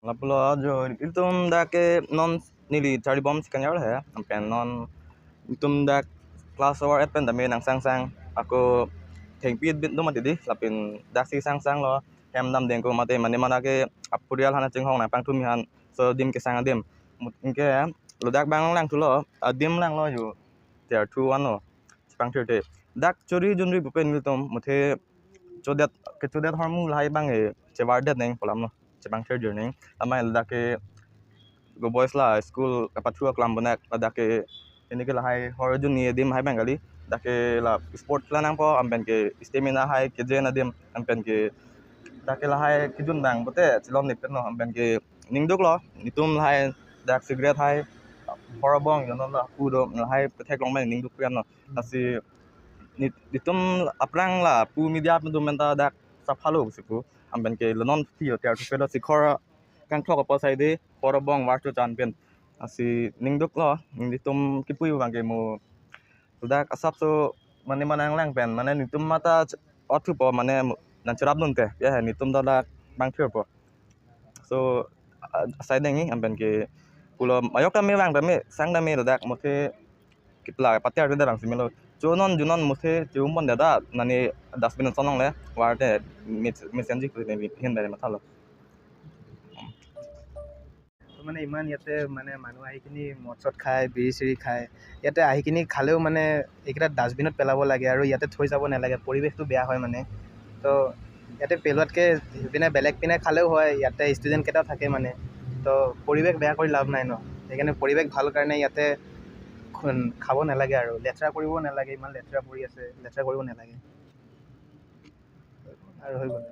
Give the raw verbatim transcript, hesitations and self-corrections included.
Lapulo jo, ilitum dak ke non neli charlibomsi kanyar he, lapen non ilitum dak class hour et pen tame nangsangsang, ako thengpi bit do mati di, lapen daksi sangsanglo, hem damdeng ko mate mane mana ke apurial hana chinghong nangpangthumi han, so adim kesang adim. Mut-, anke ladak abang langthulo, adim langlo jo, tier two anlo, chepangthirthe. Dak chori junri pu pen ilitum muthe chodet, kechodet ahormu lahai abang e chevardet neng pu alamlo, chepangthir jir neng. Amei ladak ke go boys la school kapathu aklam bonak, ladak ke ini ke lahai hor junni adim hai abang kali. Dak ke la sport la nangpo, lapen ke stamina hai kejen adim, lapen ke dak ke lahai kejun abang pote chilom ni pen lo, lapen ke ningduklo, netum lahai dak cigarette hai, hor abong jonon la pu do, lahai petheklong abang ningduk pian lo. Lasi ni-, netum aphrang lapu media pen tum menta dak saphalo si pu, lapen ke lo non tier two pelo sikhor kangthok apo saide, hor abong war chochan pen. Lasi ningduklo, netum kipu abang ke mo ladak asapso mane manang lang pen, mane netum mata ch-, othupo mane nangcherap dunte, ya netum ta dak pangthirpo. So, a-, asai dengji, lapen ke pulo ayok tame vang tame, sang tame ladak muthe kepla pater te darang si melo. Chonon junon muthe chum pon dada, nani dustbin sonong le, varte, mit, mit senji kutene hin dare mathalo. তো মানে ইমান ইয়াতে মানে মানুহ আহি কিনি মদ চদ খায়, বিড়ি চিড়ি খায়। ইয়াতে আহি কিনি খালেও মানে এইকেইটা ডাষ্টবিনত পেলাব লাগে আৰু ইয়াতে থৈ যাব নালাগে, পৰিৱেশটো বেয়া হয় মানে। তো ইয়াতে পেলোৱাতকৈ সেইপিনে বেলেগ পিনে খালেও হয়, ইয়াতে ষ্টুডেণ্টকেইটাও থাকে মানে। তো পৰিৱেশ বেয়া কৰি লাভ নাই ন, সেইকাৰণে পৰিৱেশ ভাল কাৰণে ইয়াতে খ-, খাব নালাগে আৰু লেতেৰা কৰিব নালাগে, ইমান লেতেৰা পৰি আছে, লেতেৰা কৰিব নালাগে। আৰু হৈ গ'ল।